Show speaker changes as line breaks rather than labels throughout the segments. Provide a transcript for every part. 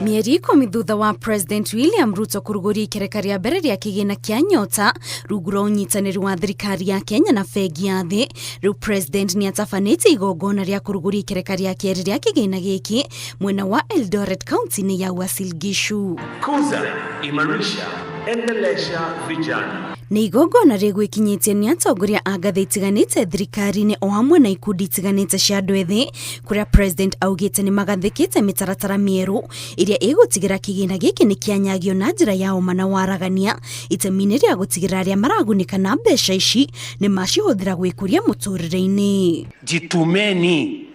Mĩeri 10 thutha wa President William Ruto kũrugũria ikereka rĩa mbere rĩa kĩgĩna kĩa Nyota rungu rwa ũnyitanĩri wa thirikari ya Kenya na bengi ya thĩ, rĩu President nĩ atabanĩtie igongona rĩa kũrugũria ikereka rĩa kerĩ rĩa kĩgĩna gĩkĩ mwena wa Eldoret kaunti-inĩ ya Uasin Gishu.
Kuza, imarisha, endelesha vijana.
Nĩ igongona rĩgwĩkinyĩtie nĩ atongoria a ngathĩ itiganĩte thirikari-inĩ o hamwe na ikundi itiganĩte cia andũ ethĩ, kũrĩa President augĩte nĩ magathĩkĩte mĩtaratara mĩerũ ĩrĩa ĩgũtigĩra kĩgĩna gĩkĩ nĩ kĩanyagio na njĩra ya ũma na waragania, itemi-inĩ rĩa gũtigĩrĩra arĩa maragunĩka na mbeca ici nĩ macihũthĩra gwĩkũria mũtũrĩre-inĩ.
Jitumeni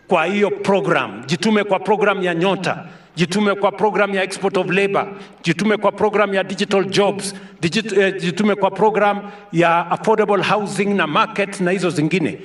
kwa hiyo program, jitume kwa program ya Nyota, jitume kwa program ya export of labor, jitume kwa program ya digital jobs, jitume kwa program ya affordable housing na market na hizo zingine.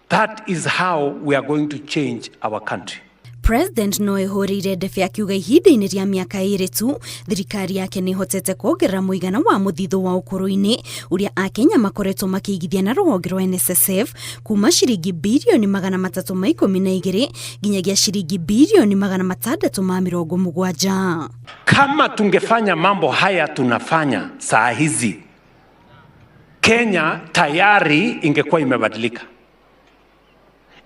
That is how we are going to change our country.
President no ĩhũrĩire ndebe akiuga ihinda-inĩ rĩa mĩaka 2 tu thirikari yake nĩ ĩhotete kuongerera mũigana wa mũthithũ wa ũkũrũ-inĩ ũrĩa Akenya makoretwo makĩigithia na rũhonge rwa NSSF kuma ciringi birioni 312 nginyagia ciringi birioni 670.
Kama tungefanya mambo haya tunafanya saa hizi, Kenya tayari ingekuwa imebadilika.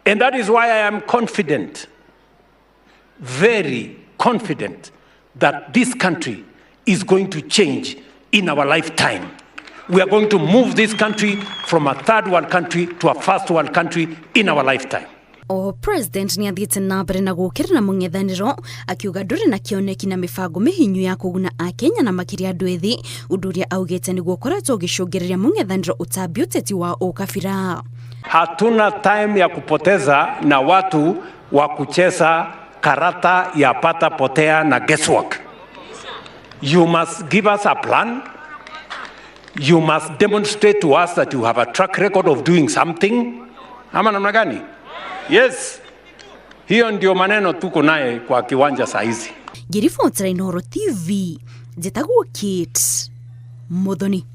And that is why I am confident, very confident, that this country is going to change in our lifetime. We are going to move this country from a third world country to a first world country in our lifetime.
Oho President nĩ athiĩte na mbere na gũũkĩrĩra mũng'ethanĩro akiuga ndũrĩ na kĩoneki na mĩbango mĩhinyu ya kũguna Akenya na makĩria andũ ethĩ, ũndũ ũrĩa augĩte nĩguo ũkoretwo ũgĩcũngĩrĩria mũng'ethanĩro ũtambia ũteti wa ũkabira.
Hatuna time ya kupoteza na watu wa kucheza karata ya pata potea na guesswork. You must give us a plan. You must demonstrate to us that you have a track record of doing something. Ama namna gani? Yes. Hiyo ndio maneno tuko naye kwa kiwanja saa hizi.
Ngĩribotera Inooro TV, njĩtagwo Kate Muthoni.